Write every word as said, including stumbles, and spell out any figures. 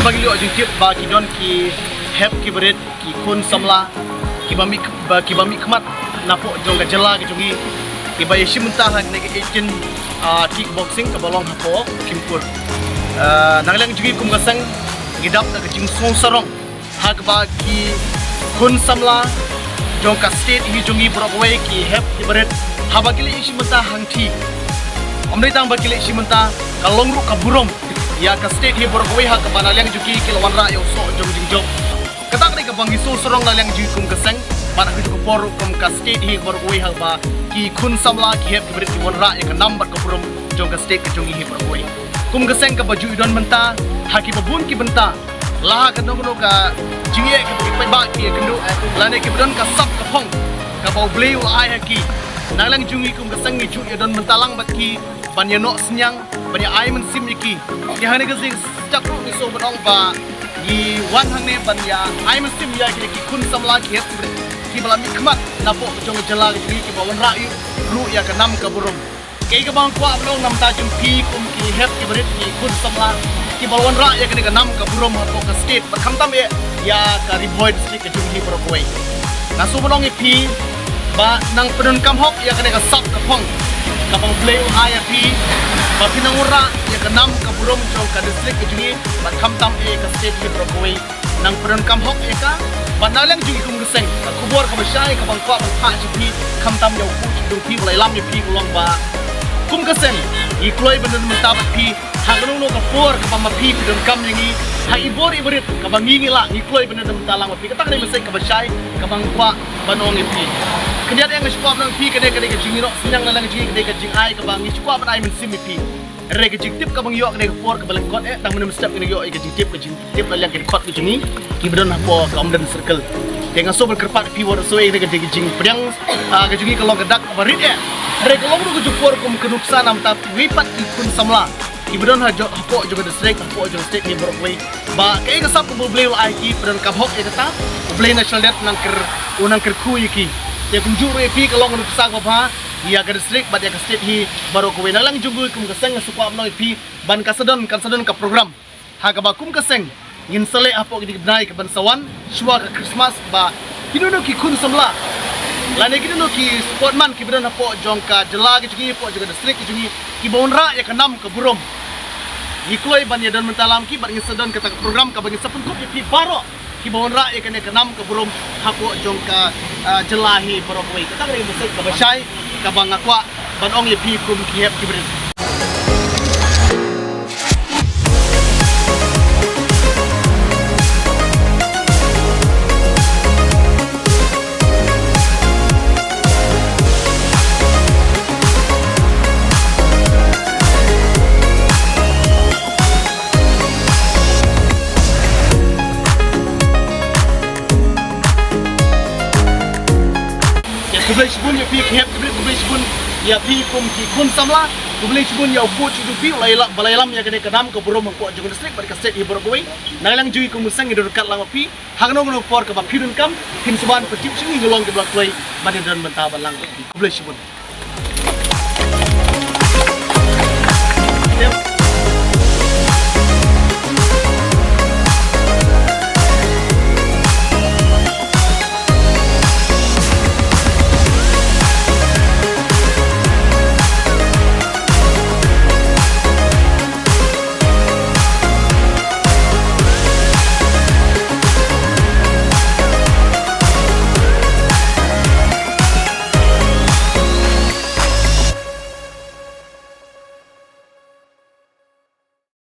Ngi la ïoh jingtip ba ki don ki hep ki barit, ki khun samla kiba mih, ba kiba mih khmat napoh jong ka jylla ka jong ngi, kiba ïashim bynta ha kane ka Asian, ah, kickboxing kaba long hapoh Lashipur. Ah, na liang jong ngi kum ka seng ngi dap da ka jingsngew sarong ha kaba ki khun samla jong ka state hi jong ngi baroh kawei, ki hep ki barit, haba ki leit shim bynta hangthie, ym dei tang ba ki leit shim bynta, ka long ruh ka burom ïa ka state hi baroh kawei ha kaba na liang jong ki ki la wanrah ïa u soh jong jingjop. Kata ka dei kaba ngi sngew sarong na liang jong ngi kum ka seng, bad ha kajuh ka por ruh kum ka state hi baroh kawei ha kaba ki khun samla, ki hep ki barit ki wanrah ïa ka nam bad ka burom jong ka state ka jong ngi hi baroh kawei. Kum ka seng kaba ju ïadon bynta ha kiba bun ki bynta, la ha kano kano ka jingeh kaba ki paidbah ki ïakynduh lane kiba don ka sap ka phong kaba U Blei u la ai ha ki. Na liang jong ngi kum ka seng ngi ju ïadon bynta lang bad ki ban ïanoh synñiang, ban ïa ai mynsiem ïa ki. Te hangne ka jingsngewsih ruh ngi sngew ban ong ba ngi wan hangne ban ïa ai mynsiem ïa ki, ki khun samla, ki hep ki barit kiba la mih khmat napoh jong ka jylla ka jong ngi, kiba wanrah ruh ïa ka nam ka burom. Kaei kaba nga kwah ban ong na bynta jong phi kum ki hep ki barit, ki khun samla kiba wanrah ïa kane ka nam ka burom hapoh ka state bad khamtam eh ïa ka Ri Bhoi District ka jong ngi baroh kawei. Nga sngew ban ong ïa phi ba nang pyndonkam hok ïa kane ka sap ka phong kaba U Blei u ai ïa phi, ba phin nang wanrah ïa ka nam ka burom jong ka district ka jong ngi bad khamtam eh ka state ka jong ngi baroh kawei. Nang pyndonkam hok ïa ka. Bad na liang jong ngi kum ka seng, ka khubor kaba shai kaba nga kwah ban phah sha phi, khamtam ïa u coach jong phi, u la ïalam ïa phi, u la ong ba kum ka seng ngi kloi ban don bynta bad phi ha kano kano ka por kaba ma phi phi donkam ïa ngi, ha i bor i barit kaba ngi ngi lah, ngi kloi ban don bynta lang bad phi. Kata ka dei ka message kaba shai kaba nga kwah ban ong ïa phi. Khyndiat eh nga shu kwah ban ong ïa phi, ka dei, ka dei ka jingïaroh synñiang na liang jong ngi, ka dei ka jingai kaba ngi shu kwah ban ai mynsiem ïa phi. Hynrei ka jingtip kaba ngi ïoh ka dei ka por kaba lyngkot eh, tang mynne mynstep ngi ïoh ïa ka jingtip, ka jingtip na liang ki dkhot ka jong ngi kiba don hapoh ka Umden Circle. Te nga sngew ban kyrpad ïa phi wat sngewsih, ka dei ka jingpdiang, ah, ka jong ngi ka long ka dak kaba rit eh. Hynrei ka long ruh ka jingpor kum ka nuksa na bynta kiwei pat ki khun samla kiba don ha jong, hapoh jong ka district, hapoh jong ka state hi baroh kawei, ba kaei ka sap kaba U Blei u la ai ki, pyndonkam hok ïa kata, U Blei na shaldet u nang kyr, u nang kyrkhu ïa ki. Te kumjuh ruh ïa phi ka long ka nuksa kaba bha ïa ka district bad ïa ka state hi baroh kawei. Na liang jong ngi kum ka seng nga sngew kwah ban ong ïa phi ban kan sa don, kan sa don ka program ha kaba kum ka seng ngin sa leh hapoh kine ki bnai kiban sa wan shuwa ka Christmas, ba kino kino ki khun samla lane kino kino ki sportman kiba don hapoh jong ka jylla ka jong ngi, hapoh jong ka district ka jong ngi, kiba wanrah ïa ka nam ka burom, ngi kloi ban ïadon bynta lang ki bad ngin sa don kata ka program kaba ngin sa pynkup ïa phi baroh kiba wanrah ïa kane ka nam ka burom hapoh jong ka, ah, jylla hi baroh kawei. Kata ka dei ka message kaba shai kaba nga kwah ban ong ïa phi kum ki hep ki barit. Khublei shibun ïa phi ki hep ki barit, khublei shibun ïa phi kum ki khun samla, khublei shibun ïa u coach jong phi, u la ïalam, ba la ïalam ïa kane ka nam ka burom hapoh jong ka district bad ka state hi baroh kawei. Na liang jong ngi kum ka seng ngi don ryngkat lang bad phi ha kano kano ka por kaba phi donkam, phin sa wan pyntip sha ngi, ngi long kiba la kloi ban ïadon bynta bad lang bad phi. Khublei shibun.